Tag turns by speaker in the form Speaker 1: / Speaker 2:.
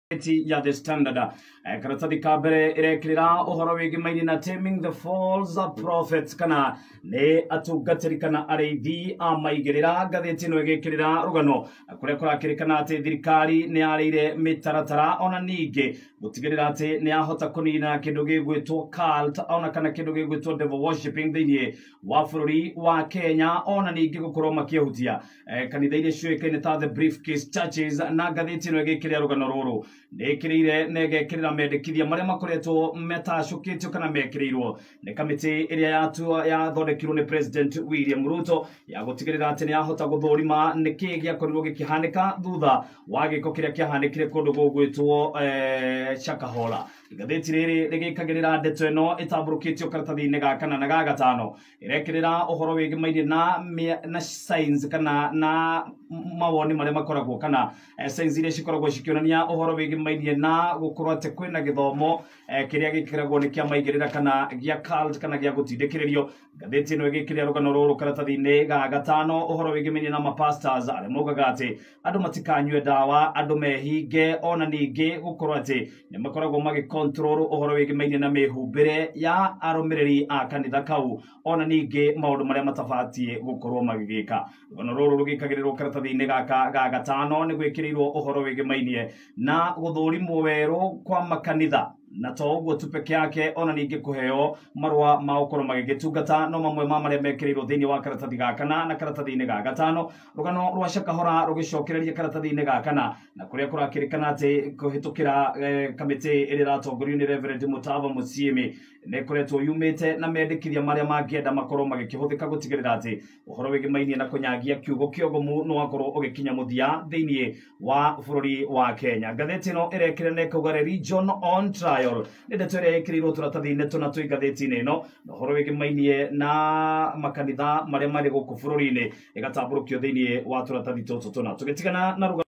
Speaker 1: Ya The Standard, karatathi ka mbere ĩrekĩrĩra ũhoro wĩgĩmaini na taming the false prophets, kana nĩ atungatĩri kana arĩithi a maigĩrĩra. Ngathĩti ĩno ĩgĩkĩrĩra rũgano kũrĩa kũrakĩrĩkana atĩ thirikari nĩ yarĩire mĩtaratara, ona ningĩ gũtigĩrĩra atĩ nĩ yahota kũnina kĩndũ gĩgwĩtwo cult, ona kana kĩndũ gĩgwĩtwo devil worshiping thĩinĩ wa bũrũri wa Kenya, ona ningĩ gũkorwo makĩhutia kanitha iria ciũĩkaine ta the briefcase churches. Na ngathĩti ĩno ĩgĩkĩrĩra rũgano rũrũ nĩ ĩkĩrĩire na ĩgekĩrĩra mendekithia marĩa makoretwo metacũkĩtio kana mekĩrĩirwo nĩ kamĩtĩ ĩrĩa yatua yathondekirwo nĩ President William Ruto ya gũtigĩrĩra atĩ nĩ yahota gũthũrima nĩkĩĩ gĩakorirwo gĩkĩhanĩka thutha wa gĩko kĩrĩa kĩahanĩkire kũndũ gũgwĩtwo Shakahola. Igathĩti rĩrĩ rĩgĩkagĩrĩra ndeto ĩno ĩtambũrũkĩtio karatathi-inĩ ga kana na ga gatano, ĩrekĩrĩra ũhoro wĩgĩmainie na signs kana na mawoni marĩa makoragwo kana signs iria cikoragwo cikĩonania ũhoro wĩgĩmainie na gũkorwo atĩ kwĩna gĩthomo kĩrĩa gĩkĩragwo nĩ kĩa maigĩrĩra kana gĩa cult kana gĩa gũtindĩkĩrĩrio. Ngathĩti ĩno ĩgĩkĩrĩra rũgano rũrũ karatathi-inĩ ga gatano, ũhoro wĩgĩmainie na mapastors arĩa maugaga atĩ andũ matikanyue ndawa, andũ mehinge, ona ningĩ gũkorwo atĩ nĩ makoragwo magĩcontrol ũhoro wĩgĩmainie na mĩhumbĩre ya arũmĩrĩri a kanitha kau, ona ningĩ maũndũ marĩa matabatiĩ gũkorwo magĩgĩka. Rũgano rũrũ rũgĩkagĩrĩrwo karatathi-inĩ gaka ga gatano. Nĩ gwĩkĩrĩirwo ũhoro wĩgĩmainie na gũthũrimwo werũ kwa makanitha, na to ũguo tu peke yake, ona ningĩ kũheo marũa ma gũkorwo magĩgĩtungata, no mamwe ma marĩa mekĩrĩirwo thĩinĩ wa karatathi ga kana na karatathi-inĩ ga gatano. Rũgano rwa Shakahora rũgĩcokereria karatathi-inĩ ga kana, na kũrĩa kũrakĩrĩkana atĩ kũhĩtũkĩra kamĩtĩ ĩrĩa ĩratongorio nĩ Reverend Mutava Musyimi nĩ ĩkoretwo yumĩte na mendekithia marĩa mangĩenda makorwo magĩkĩhũthĩka gũtigĩrĩra atĩ ũhoro wĩgĩmainie na kũnyagia kiugo kĩogomu nĩ wakorwo ũgĩkinya mũthia thĩinĩ wa bũrũri wa Kenya. Ngathĩti ĩno ĩrekĩra na ĩkauga "Religion on trial", nĩ ndeto ĩrĩa ĩkĩrĩirwo tũratathi-inĩ tũna twĩ ngathĩti-inĩ ĩno, na ũhoro wĩgĩmainie na makanitha marĩa marĩ gũkũ bũrũri-inĩ ĩgatambũrũkio thĩinĩ wa tũratathi tũtũ tũna. Tũgĩtigana na rũgano.